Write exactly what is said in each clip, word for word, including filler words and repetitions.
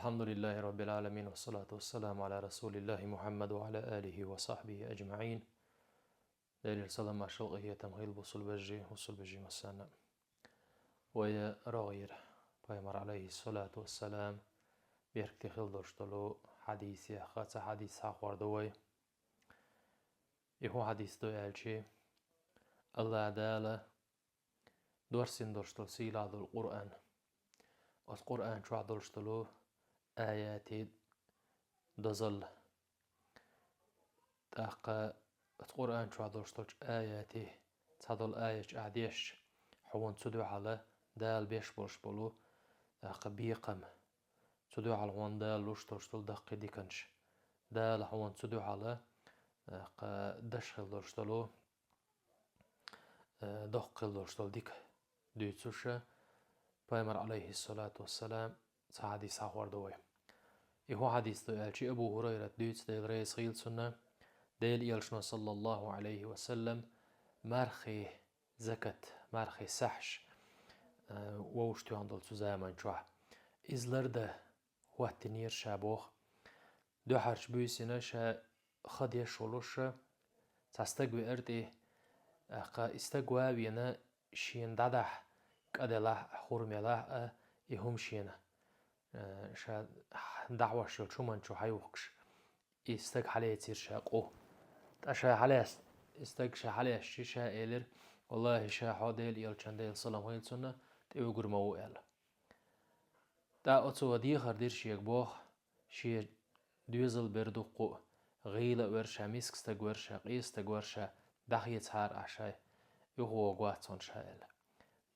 الحمد لله رب العالمين، والصلاة والسلام على رسول الله محمد وعلى آله وصحبه أجمعين. Делера салам-маршал, къахетам хийла бусалба вежарий, бусалба вежарий массанна. Вай рогӀера Пайхамара, Ӏалайхи ссалату вассалам, беркате хила долуш долу хьадис яха, цхьа хьадис хьахор ду вай. И хӀун хьадис ду аьлча, АллахӀ Дала доссийна долуш долу сийлахь долу Къуръан. Оцу Къуръан чохь долуш долу аятийн дозалла. ТӀаккха оцу Къуръан чохь долуш долчу аятийн цхьадолу аяташ ахь дешча, хьуна цу дуьхьала Дала беш болуш болу, тӀаккха бекхам. Цу дуьхьала хьуна Дала луш долуш долу даккхий диканаш. Дала хьуна цу дуьхьала, тӀаккха даш хила долуш долу, э, доккха хила долуш долу дика дуьйцуш, Пайхамара, Ӏалайхи ссалату вассалам, цхьа хьадис хьахор ду вай. И хӀун хьадис ду аьлча, Абу ХӀурайрата дуьйцу, Дела реза хийла цунна, Делан Элчано, саллаллаху Ӏалайхи ва саллам, мархий закат, мархий сахьаш, э, вовшахтоьхна долу цу заман чохь. Иза лардан хӀоттийнера ша боху. Дуьххьарчу буьйсина ша ха деш волуш, цхьа стаг веара тӀе, тӀаккха и стаг ван а вена, шена дӀадахьа кӀа делахь а, хурма елахь а, и хӀума шена, э, ша дӀахьош йолчу хӀуманна чу хьаюхкуш, и стаг хьалецира ша къу. ТӀаккха ша хьалаьц-, и стаг ша хьалаьцча, ша элира: «ВаллахӀи, ша хьо Делан Элчан, Делан салам хийла цунна, тӀе угур ма ву», — аьлла. ТӀаккха оцо дехар дира шега боху, шен доьзал бер дуккху а, гӀийла а вара ша, миска стаг вара ша, къен стаг вара ша, дӀахецахьара ахь ша, юхавогӀу вац хьуна ша аьлла.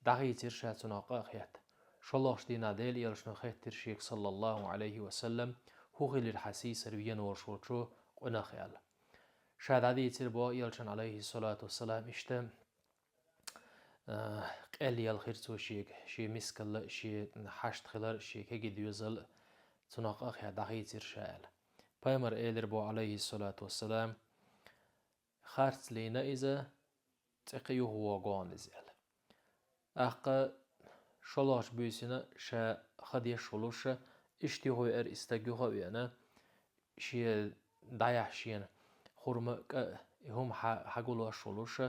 ДӀахийцира ша цунах къа а хетта. ШолгӀачу дийнахь Делан Элчано хеттира шега, саллаллаху Ӏалайхи ва саллам, хӀун хилира хьан сийсара вен волуш волчо къинах аьлла. Ша дӀадийцира боху Элчан, Ӏалайхи ссалату вассалам, иштта, а, къел елхира цо шега, шен мискалла а, шен хьашт хилар а, шен кегий доьзал а, цунах къа а хетта дӀахийцира ша аьлла. Пайхамара элира боху, Ӏалайхи ссалату вассалам: «Харцлийна иза, цӀе кхин юхавогӀу иза», — аьлла. ТӀаккха шолгӀачу буьйсина ша ха деш волуш, иштта юхавеара и стаг, юха а веана, шен дӀаяхьа шена хурма а, кӀа а, и хӀума хьа-, хьагулош волуш,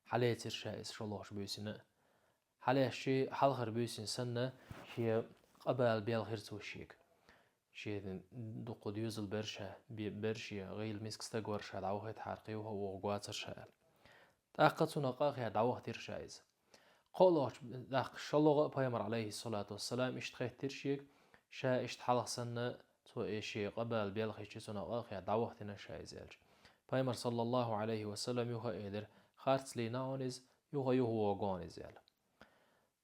хьалецира ша иза шолгӀачу буьйсина. Хьалаьцча, хьалхара буьйсина санна, шен къа бала белхира цо шега. Шен дуккха доьзал бер ша, бе-, бер шен, гӀийла миска стаг вара ша, дӀавахийтахьара кхин юха а вогӀу вацара ша аьлла. ТӀаккха цунах къа а хетта дӀавахийтира ша иза. КхоалгӀачу, тӀаккха шолгӀа а Пайхамара, Ӏалайхи ссалату вассалам, иштта хеттира шега, ша иштта хьалха санна, цо и шен къа бала белхича, цунах къа а хетта дӀавахийтина ша иза аьлча. Пайхамара, саллаллаху Ӏалайхи ва саллам, юха а элира: «Харцлийна хьуна иза, юха юхавогӀу иза», — аьлла.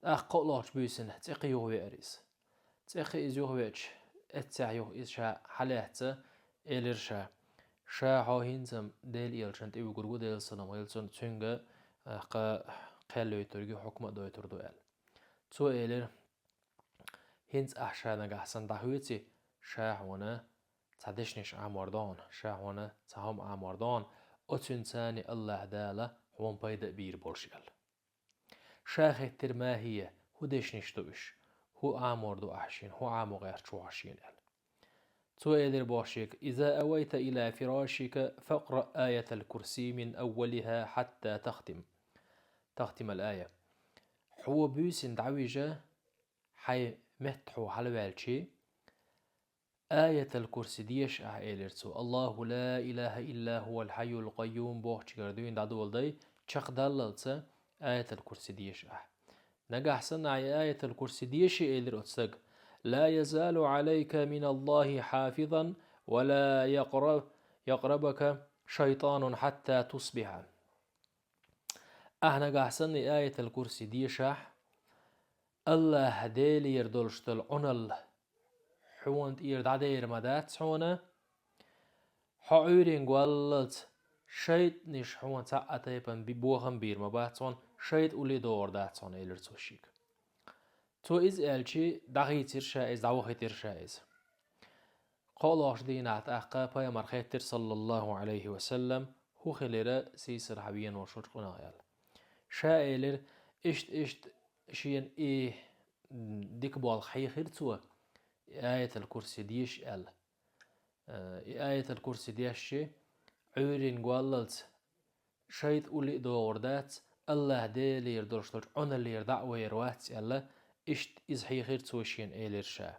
ТӀаккха кхоалгӀачу буьйсина цӀе кхин юхавеара иза. ЦӀе кхин иза юхавеача, эццехь юха иза ша хьалаьцна, элира ша: «Ша хьо хӀинца-м Делан Элчан тӀе вуьгур ву, Делан салам хийла цунна, цуьнга, а, кха-, кхел йойтург ю, хьукма а дойтур ду», — аьлла. Цо элира: «ХӀинца ахь ша нагахь санна дӀахоьций, ша хьуна цхьа дешнаш Ӏамор ду хьуна, ша хьуна цхьа хӀума Ӏамор ду хьуна, оцуьнца Аллахь Дала хьуна пайда а бийр болуш», — аьлла. Ша хеттира: «Ма хӀия, хӀун дешнаш ду уьш? ХӀун Ӏамор ду ахь шена, хӀун Ӏамо гӀерташ ву хьо шена?» — аьлла. Цо элира боху шега: «Иза авайта ила фирашика, факъраъ аятал курси мин аввалиха хьатта тахтим, тахтимал ая». Хьо буьйсина дӀавижа, хьайн метта хьо хьалаваьлча, Аятал Курси деша ахь, элира цо. «Аллаху ла илаха илла хӀувал хьайюл къайюм» бохучуьнгара дуьйна дӀадоладай, чекхдаллалца Аятал Курси деша ахь. Нагахь санна ахь и Аятал Курси деши, элира оцу стага, «ла язалу Ӏалайка миналлахи хьафизан ва ла якъра-, якърабака шайтанун хьатта тусбиха». Ахь нагахь санна и Аятал Курси дешахь, Аллахь Делера долуш долу Ӏуналла хьуна тӀера дӀадер ма дац хьуна, хьо Ӏуьйренга валлалц шайтӀанаш хьуна цхьа а тайпана би-, бохам бийр ма бац хьуна, шайтӀа улле догӀур дац хьуна, элира цо шега. Цо иза аьлча, дӀахийцира ша иза, дӀавахийтира ша иза. КхоалгӀачу дийнахь тӀаккха Пайхамар хеттира, саллаллаху Ӏалайхи ва саллам, хӀун хилира сийсара хьан вен волуш волчу къинах аьлла. Ша элира, иштта, иштта шена и дика болх хьийхира цо, и и аятал курси деша аьлла. Э, и аятал курси дешча, Ӏуьйренга валлалц шайтӀа уллув догӀур дац, АллахӀ Делера долуш долчу Ӏуналлера дӀа а вайр вац аьлла, иштта иза хьийхира цо шена элира ша.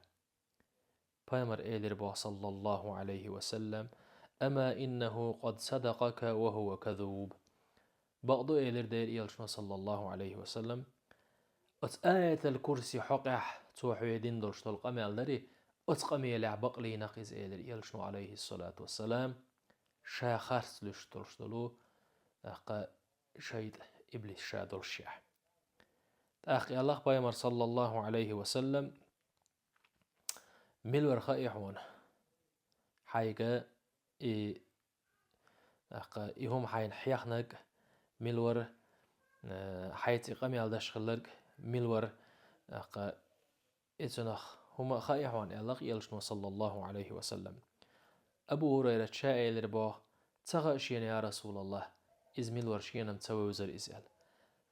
Пайхамар элира боху, саллаллаху Ӏалайхи ва саллам: «Ама иннаху къад садакъака ва хува казуб». Бакъду, элира Делан Элчано, саллаллаху Ӏалайхи ва саллам, оцу аятал курси хьокъехь цо хьоьга дина долуш долу къамел дарий, оцу къамелехь бакълийнакх иза, элира Элчано, Ӏалайхиссалату вассалам, ша харц луьйш долуш долу, тӀаккха шайтӀа иблис ша долушехь. ТӀаккха аьллакх пайхамар, саллаллаху Ӏалайхи ва саллам: «Мила вара хаьий хьуна хьайга и, тӀаккха и хӀума хьайна хьехнарг мила вара, э, хьайца и къамел деш хилларг мила вара, тӀаккха и цунах хӀума а хаьий хьуна?» — аьллакх Элчано, саллаллаху Ӏалайхи ва саллам. Абу ХӀурайрата ша элира боху: «Ца хаьа шена, я РасулаллахӀ, иза мила вара, шена-м ца вевзара иза», — аьлла.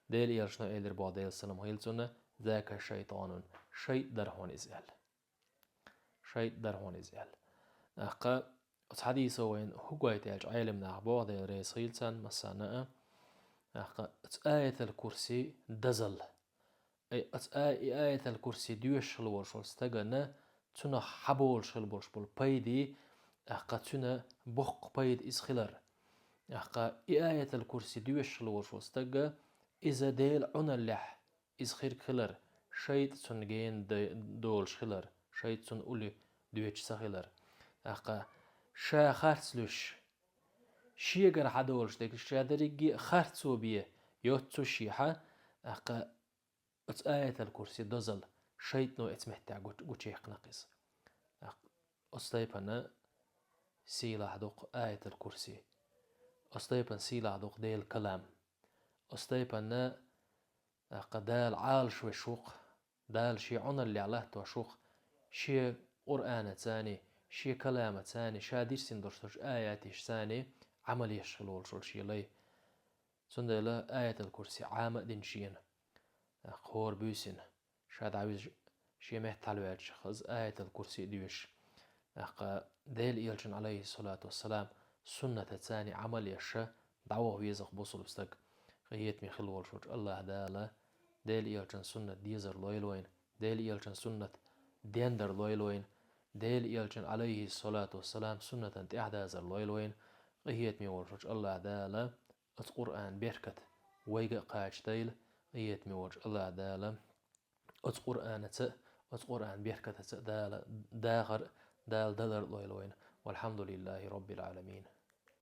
Делан Элчано элира боху, Делан салам хуьлда цунна: «Зака шайтӀанун, шайтӀа дара хьуна иза», — аьлла. «ШайтӀа дара хьуна иза», — аьлла. ТӀаккха оцу хьадисо вайна хӀун гойту аьлча, Ӏелам наха боху, Дела реза хуьлда царна массарна а, тӀаккха оцу аятал курси дозалла. Ай, оцу а-, и аятал курси доьшуш хила волуш волу стагана цунах хьаболуш хила болуш болу пайдий, тӀаккха цуьнан боккха пайда иза хилар. ТӀаккха и аятал курси доьшуш хила волуш волу стага иза Делан Ӏуналлехь иза хирг хилар, шайтӀа цунна гена дай-, долуш хилар, шайтӀа цунна уллув доьдуш ца хилар. ТӀаккха ша харц луьйш, шегара хьадолуш дерг ша дерриге а харцо бен йоццушехь, тӀаккха оцу аятал курси дозалла шайтӀано оцу меттехь гуч-, гучуяьккхинакх иза. ТӀаккха оцу тайпана сийлахь ду-кх аятал курси. Оцу тайпана сийлахь ду-кх Делан калам. Оцу тайпана, тӀаккха Дала Ӏалашвеш ву-кх, Дала Шен Ӏуналлехь латтош ву-кх, Шен Къуръанацани, Шен каламацани, Ша дийцина долуш долчу аяташцани Ӏамал еш хила волуш волу Шен лай. Цундела аятал курси Ӏама а дина шена, тӀаккха хӀора буьйсина, ша дӀавижа шен метта хьалаваьлча, хаза аятал курси а доьшуш, тӀаккха Делан Элчан, Ӏалайхиссалату вассалам, суннатацани Ӏамал еш дӀаваха веза-кх бусалба стаг. Къинхетаме хила волуш волчу АллахӀ Дала Делан Элчан суннат дезар лойла вайна, Делан Элчан суннат дендар лойла вайна, Делан Элчан, Ӏалайхиссалату вассалам, суннатан тӀаьхьадазар лойла вайна. Къинхетаме волуш волчу АллахӀ Дала оцу Къуръан беркат вайга а кхачадайла, къинхетаме волчу АллахӀ Дала оцу Къуръанаца а, оцу Къуръан беркатаца а Дала дахар а, Дала далар а лойла вайна. Валхьамдулиллахи Роббил Ӏаламин.